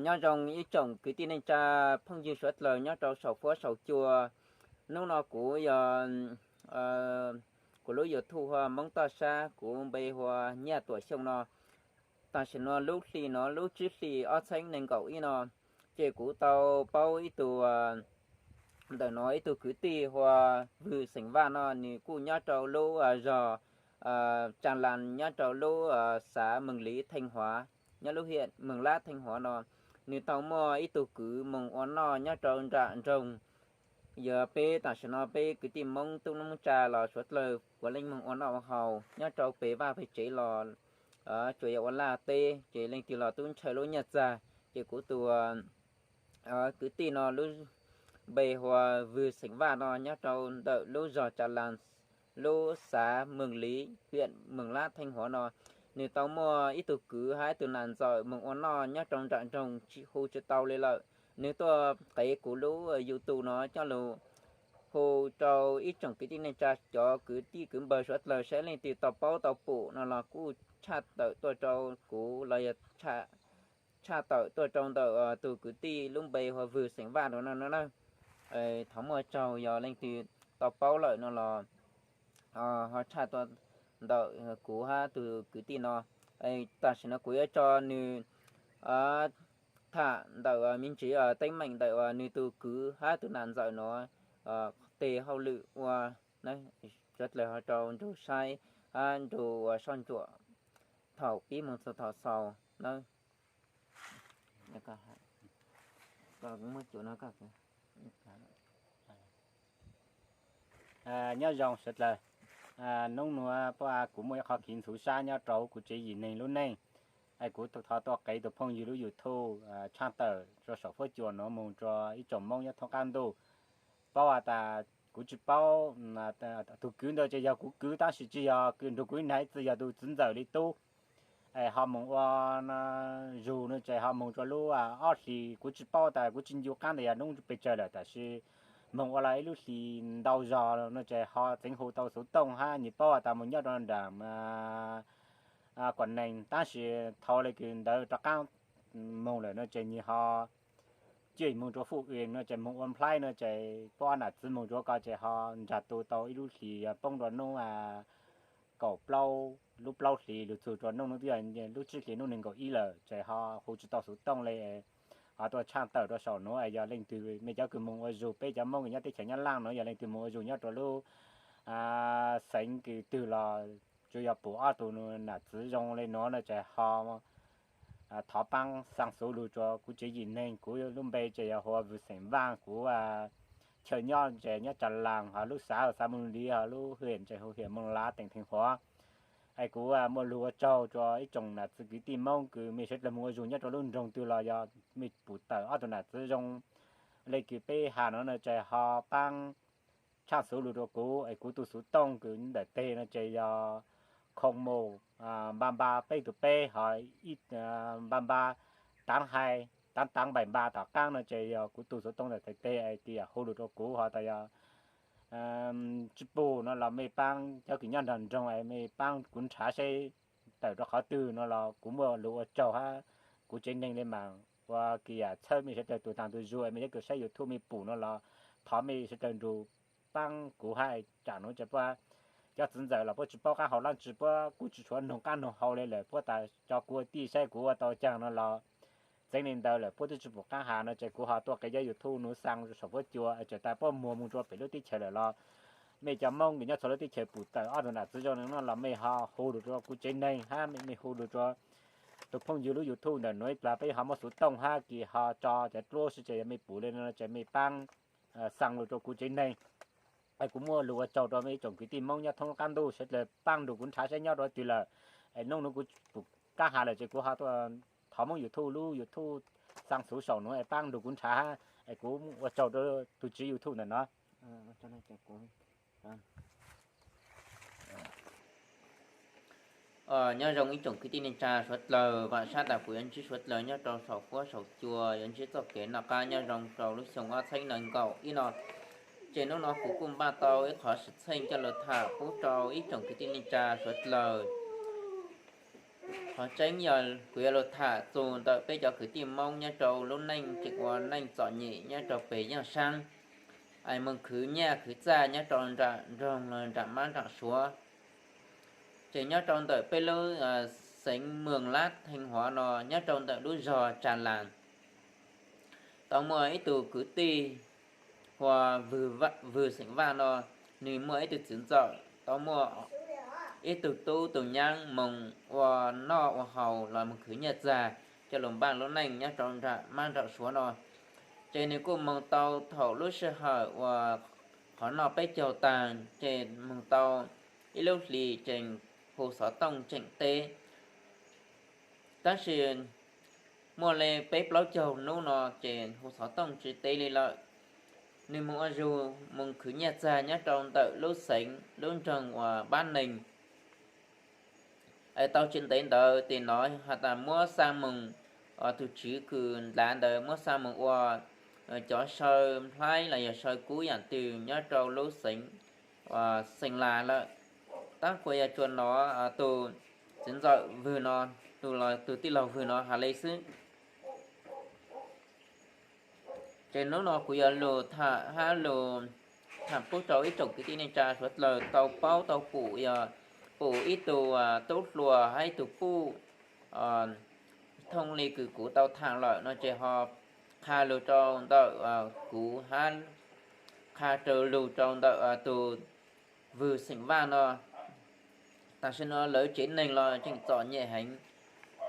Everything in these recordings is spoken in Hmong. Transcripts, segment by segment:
Nyob zoo ib tsoom kwv tij neej tsa phooj ywg suav dlawg nyob rau saum fuab saum cua. Hnub no kuv yog kuv lub YouTube hu Hmoob Toj Sab, kuv npe hu ua Nyiaj Tuam Xyooj no. Tam sim no lub hli no lub tsib hlis ob txheeb nees nkaum ib no, ces kuv tau paub ib tug ntawm no ib tug kwv tij hu ua Vwm Xeem Vaj no, nws kuj nyob rau lub zog Tsa Las nyob rau lub xav Mees Liv Theej Huav, nyob lub hiam Mees Lab Theej Huav no. Nws tau muaj ib tug kwv moog ua noj nyob rau nram nroog. Yog peb tam sim no peb kwv tij Hmoob tub Hmoob tsa los suav dlawg puav leej moog ua noj ua haus nyob rau peg vaj peg tsev los tsuas yog ua laj teb, ces leej twg los tub ntshaw lub nyaj txag. Ces kuv tus kwv tij no lub npe hu ua Vwm Xeem Vaj no nyob rau ntawm lub zog Tsa Las, lub xav Mees Liv, hiam Mees Lab Theej Huav no. Nws tau muaj ib tug kwv hab ib tug nam ntxawm moog ua noj nyob rau nram nroog tsis hu tsis tau li lawm. Nws tuaj qev kuv lub YouTube no coj lug hu rau ib tsoom kwv tij neej tsa, cov kwv tij kwv npawg suav dlawg saib leej twg tau paub tau pum no los kuj tshaj tawm tuaj rau kuv los yog tshaj tawm tuaj rau ntawm tus kwv tij lub npe hu ua Vwm Xeem Vaj no no na. Thov muaj tsaug, yog leej twg tau paub lawm no los ho tshaj tuaj ntawm kuv hab tus kwv tij no. Tam sim no kuv yuav tso nws tham ntawm me ntsis teeb meem ntawm nws tus kwv hab tus nam ntxawm no tej hauj lwm ua, suav dlawg ho rau nrug saib hab nrug ua soj ntsuam thaum pib moog txug thaum xaus na. Nyob zoo suav dlawg, nub nuav puab kuv muaj ib qho khiv ntxhuv sab nyob rau kuv tsev yim neeg lub neej. Es kuv thov tuaj qev tus phooj ywg lub YouTube tshaj tawm rua saum fuab cua nuav moog rua ib tsoom Moob nyob thoob qab ntuj paub has tas kuv tsis paub, tus kwv ntawd ces yog kuv kwv tab sis tsis yog kws nrug kuv ib nrag ib txwm, yog tus txiv ntxawm li tub. Es ho moog ua zug no ces ho moog rua lub ob hlis, kuv tsis paub tas kuv tsis ncu qaab tas yog nub pes tsawg lawm, tab sis moog ua lawm ib lub hlis ntau zog no ces ho txeev hu tau xuv tooj hab nyias paub has tas moog nyob rua nraam kuam neeg, tab sis thaum le kws ntawd rov qaab moog lawm no ces nyias ho cuaj moog rua fuj uas no ces moog ua nplhaib no ces puab nam txiv moog rua ko ces ho nrag tu tau ib lub hlis yog poob rua nub kaum plaub, lub plaub hlis lug txug rua nub, nub twb yog lub tsib hlis nub nees nkaum ib lawm ces ho hu tsis tau xuv tooj le. Ho tuaj tshaj tawm rua saum nuav es yog leej twg mej cov kws moog ua zug, peb cov Moob kws nyob teb chaws Nyab Laaj nuav, yog leej twg moog ua zug nyob rua lub xeev kws twg los tsuas yog pum ob tug nam txiv zoo le nuav no ces ho thov paab xaa xuv lug rua kuv tsev yim neeg. Kuv lub npe ces yog hu ua Vwm Xeem Vaaj, kuv chaw nyob ces nyob Tsa Laas, ho lub xav hu xav Moos Liv, ho lub hwm ces hu hwm Moos Lav, teem Theej Huav. Es kuv muaj lug ua tsaug rua ib tsoom nam txiv kwv tij Moob kws mej sawv dlawg moog ua zug nyob rua lub nroog twg los yog mej pum tawm ob tug nam txiv zoo le kws peb has no no ces ho paab tshaj xuv lug rua kuv. Es kuv tus xuv tooj kws ntawm teg no ces yog khoo mus npa npa peb tug peb, ho ib npa npa taav hais taav taav npaim npa tom qaab no ces yog kuv tus xuv tooj ntawm teg es hu lug rua kuv. Ho tas yog tsis pum no los mej paab, cov kws nyob nraag nroog es mej paab kuv nrhav seb tawm rua qhov twg no los kuv muaj lug ua tsaug hab kuv tsev neeg le maam ua kws yam txhawb mej sawv dlawg tus taag tus zug. Mej cov kws saib YouTube mej pum no los thov mej sawv dlawg nrug paab kuv hab. Tsam nuav ces puab cov txiv ntxawm los puab tsis paub qaab hau dlaab tsi, puab kuj tsis tshuav noog qaab noog hau le lawm, puab tas tso kuv ua tij saib kuv ua tau caag no los txeev le ntawd lawm puab twb tsis pum qaab has no ces kuv ho tuaj qev cov YouTube nuav xaa saum fuab cua. Txawm tas puab muag moog rua pem lub teb chaws lawm los mej cov Moob kws nyob txhua lub teb chaws pum tawm ob tug nam txiv zoo no los mej ho hu lug rua kuv tsev neeg hab mej hu lug rua tus phooj ywg lub YouTube ntawm nuav ib plag, peb ho muab xuv tooj hab kis ho tso cov dluab sib ces yog mej pum le no ces mej paab xaa lug rua kuv tsev neeg. Es kuv muaj lug ua tsaug rua mej ib tsoom kwv tij Moob nyob thoob qab ntuj sawv dlawg paab nrug kuv nrhav saib nyob rua twg lawm. Es nub nuav kuv pum qaab has lawm ces kuv ho tuaj thov Moob YouTube lub YouTube xaa xuv saum nuav es paab nrug kuv nrhav hab. Es kuv ua tsaug rua tus tswv YouTube ntawm no. Nyob zoo ib tsoom kwv tij neej tsa suav dlawg, vaam sab tas kuv yuav ntsib suav dlawg nyob rau saum fuab saum cua, yuav ntsib txoj kev noj qab nyob zoo rau lub xyoo ob txheeb nees nkaum ib no. Ces nub no kuv kuj npaj tau ib qhov xwm txheej coj lug tham pub rau ib tsoom kwv tij neej tsa suav dlawg. Qhov tseeb yog kuv yuav lug tham txug ntawm peb cov kwv tij Moob nyob rau lub neej tseem ua neej txom nyem nyob rau pem yaaj saab, es moog khwv nyaj khwv txaj nyob rau nraam nroog los nraam mab nraam suav. Ces nyob rau ntawm peb lub xeev Mường Lát Thanh Hóa no, nyob rau ntawm lub zog Tsa Las, tau muaj ib tug kwv tij hu ua Vwg Xeem Vaj no, nwg muaj ib tug txiv ntxawm tau muaj ib tug tub tug nyaab moog ua noj ua haus los moog khwv nyaj txag coj lug npaaj lub neej nyob rau nraam mab nraam suav no. Ces nwg kuj moog tau thaum lub sij hawm uas qhov noj peb caug taag, ces moog tau ib lub hlis ces hu xov tooj tseem teb. Tab sis muaj le peb plaub caug nub no ces hu xov tooj tsi teb le lawm. Nwg moog ua zug moog khwv nyaj txag nyob rau ntawm lub xeev lub nroog uas Pab Neeg. Es tau tsi ntev ntawd tes nov has tas muab xaa moog, tug tswv kws ndlav ntawd muab xaa moog ua cov saw nplhaib los yog saw kub yaam twg nyob rau lub xeev Xeem Las lawm. Tab kuas yog tsuas nov tug txiv ntxawm Vwg no, tug tij laug Vwg no has le xwb. Ces nub no kuv yuav lug tham hab lug tham pub rau ib tsoom kwv tij neej tsa suav dlawg tau paub tau pum, yog pum ib tug tub hluas hab ib tug puj thooj li kws kuv tau tham lawm no ces ho qha lug rau ntawm kuv hab qha raws lug rau ntawm tug Vwg Xeem Vaj no. Tam sim no lawv tsev neeg los tseem txom nyem heev.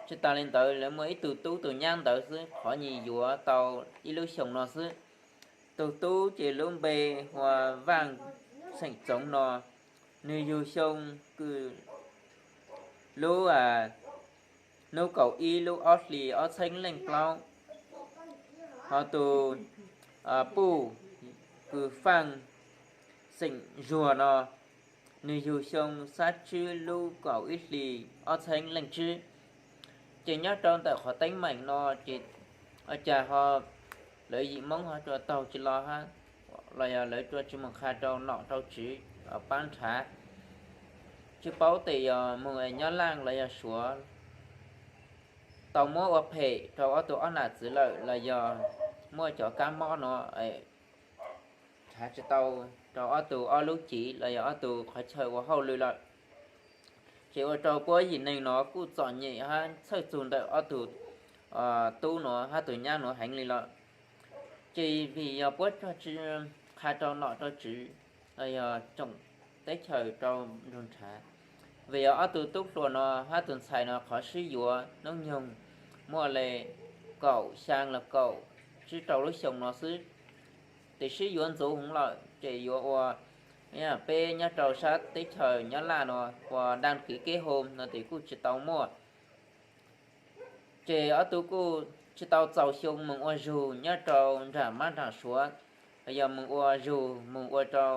Tsi taag le ntawd lawv muaj ib tug tub tug nyaab ntawd xwb qhov nyuas yuav tau ib lub xyoo no xwb. Tug tub ces lub npe hu ua Vaaj Xeem Txoov no, nwg yug xyoo kws lub nub kaum ib lub ob hlis ob txheeb leej plaub. Ho tug puj kws Faaj Xeem Zuag no, nwg yug xyoo xab tsib lub kaum ib hlis ob txheeb leej tsib. Ces nyob rau ntawm qhov teeb meem no ces ua cas ho lawv yim Moob ho rua taug tsi los hab, los yog lawv rua tsi moog qha rau nom rau tswv paab nrhav. Tsi paub tes yog moog Nyab Laaj los yog Suav tau muab ua phem rau ob tug ob nam txiv lawm los yog muaj cov kab mob no nrhav tsi tau rau ob tug ob lub civ los yog ob tug qhov chaw ua hauj lwm lawm. Ces ua rau puab yim neeg no kuj txom nyem hab txhawj txug ntawm ob tug tub no hab tug nyaab no heev li lawm. Ces vim yog puab tsi qha rau nom rau tswv los yog tsoom teb chaws rau nrug nrhav, vim yog ob tug tub hluas no hab tug ntxhais no qhov sib yuav nub nyoog muaj le kaum xyaa los kaum tsib rau lub xyoo no xwb. Tes sib yuav ntxuv heev lawm ces yuav ua peb nyob rau sab teb chaws Nyab Laj no ua đăng ký kết hôn no tes kuj tsi tau muaj. Ces ob tug kuj tsi tau txaus xyoo moog ua zug nyob rau nraam mab nraam suav, yog moog ua zug moog ua rau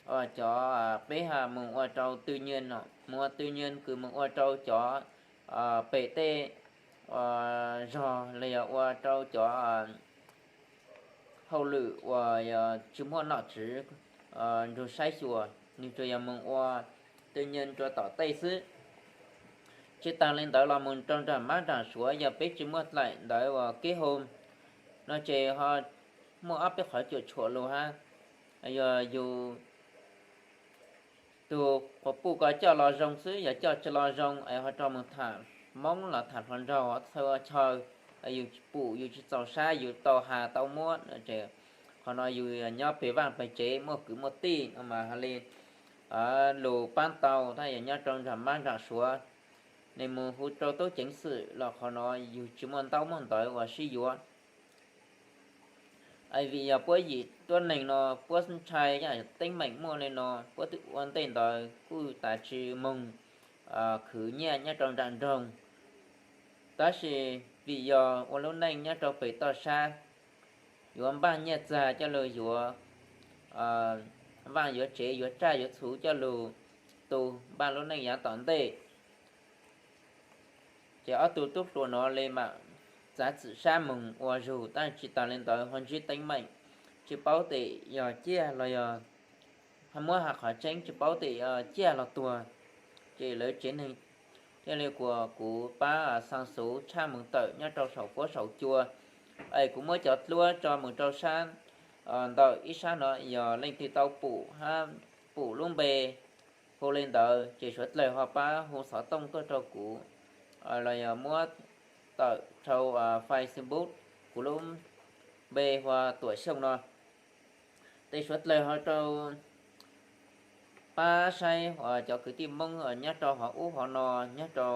cov, peb has moog ua rau tư nhân, moog ua tư nhân kws moog ua rau cov pem tej zog los yog ua rau cov hauj lwm uas yog tsi muaj nom tswv nrug saib xyuas, nwg tsuas yog moog ua tư nhân rua tom tej xwb. Tsi taag le ntawd los moog rau nraam mab nraam suav yog peb tsi muaj dlaim ntawd uas kết hôn no ces ho muaj ob peb qhov cuam tshuam lug hab, yog yug tug quas puj ko coj los zoo xwb, yog coj tsi los zoo es ho rua moog tham Moob los tham hluas nraug txhawj ua chaw, yug pum yug tsi txaus sab yug tau has tau muab no ces qhov no yug nyob peg vaaj peg tsev muaj kwv muaj tij no mas has le lug paab tau, tab yog nyob rau nraam mab nraam suav, nwg moog hu rau tub ceev xwm los qhov no yug tsi muaj ntaub muaj ntawv uas sib yuav. Vim yog puab yim tuab neeg no puab ntshai yog teeb meem muaj le no, puab twb ua ntej ntawd kuj tas tsi moog khwv nyiaj nyob rau nraam nroog. Tab sis vim yog ua lub neej nyob rau pem toj sab, yuav npaaj nyiaj txag coj lug yuav vaaj yuav tsev yuav tsaj yuav txhu coj lug tu npaaj lub neej yaav tom ntej. Ces ob tug tub hluas no le mam txav txim sab moog ua zug, tab sis tsis tas li ntawd ho ntsib teeb meem, tsis paub tes yog ciaj los yog, muab has qhov tseeb tsis paub tes yog ciaj los tuag. Ces lawv tsev neeg Yog li kuas kuv pab xaa xuv tshaj moog tawm nyob rau saum fuab saum cua, es kuv muab cov duab tso moog rau sab ntawm ib sab no, yog leej twg tau pum hab pum lub npe hu li ntawd ces suav dlawg ho pab hu xov tooj tuaj rau kuv, los yog muab tawm rau Facebook kuv lub npe hu ua Tuam Xyooj no. Tes suav dlawg ho rau pab saib cov kwv tij Moob nyob rau hov ub hov no, nyob rau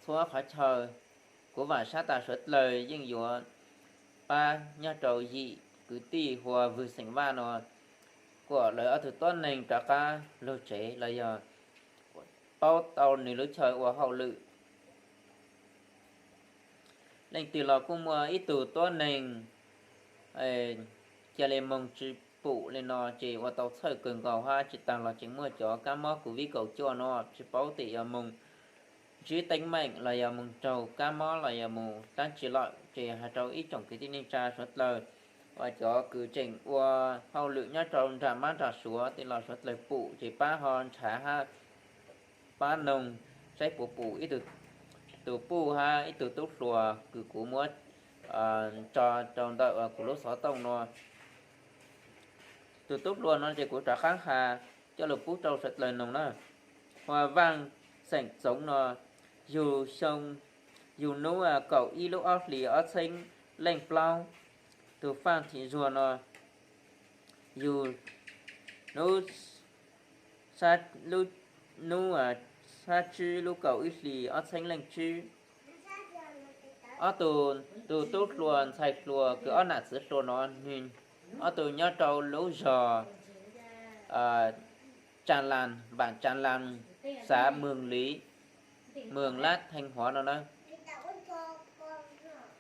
txhua qhov chaw. Kuv vaam sab tas suav dlawg yeej yuav pab nyob rau yim kwv tij hu ua Vwg Xeem Vaj no, kuas lawv ob tug tuab neeg rov qab lug tsev los yog paub tau nws lub chaw ua hauj lwm. Leej twg los kuj muaj ib tug tuab neeg ca le moog tsi pum li no ces ua tau txhawj kawg nkaus hab tsi taag los tseem muaj cov kab mob Covid kaum cuaj no tsi paub tes yuav moog ntsib teeb meem los yog moog raug kab mob los yog moog dlaab tsi lawm ces has rau ib tsoom kwv tij neej tsa suav dlawg uas cov kws tseem ua hauj lwm nyob rau nram mab nram suav tes los suav dlawg pum ces pab ho nrhav hab pab noog saib puas pum ib tug puj hab ib tug tub hluas kws kuv muab tso rau ntawm kuv lub xov tooj no. Tus tub hluas no ces kuv rov qaab has coj lug pub rau suav dlawg noog na. Hu ua Vaaj Xeem Txoov no, yug xyoo, yug nub kaum ib lub ob hlis ob txheeb leej plaub. Tus Faaj Thim Zuag no, yug nub, nub sab tsib lub kaum ib hlis ob txheeb leej tsib. Ob tug, tus tub hluas ntxhais hluas kws ob nam txwv hluas no, nwg ob tug nyob rau lub zog Tsaa Las, vaam Tsaa Las, xav Moos Liv, moos Lab Theej Huav no na.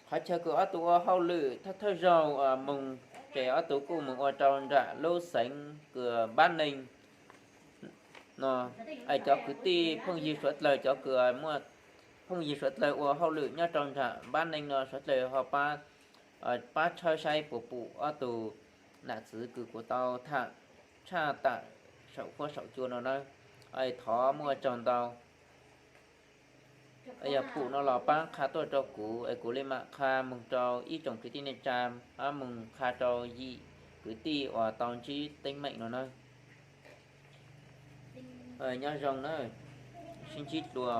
Qhov chaw kws ob tug ua hauj lwm thawj thawj zaug moog ces ob tug kuj moog ua rau nram lub xeev kws Npab Neeg no. Es cov kwv tij phooj ywg suav dlawg, cov kws muaj phooj ywg suav dlawg ua hauj lwm nyob rau nram Npab Neeg no suav dlawg ho pab, pab tshawb saib puas pum ob tug nam txwv kws kuv tau tham tshaj tawm saum fuab saum cua no na. Es thov muaj tsaug ntau. Yog pum no los pab qha tuaj rau kuv es kuv le maam qha moog rau ib tsoom kwv tij neej tsa, moog qha rau yim kwv tij uas tau ntsib teeb meem no na. Nyob zoo na, sib ntsib dlua.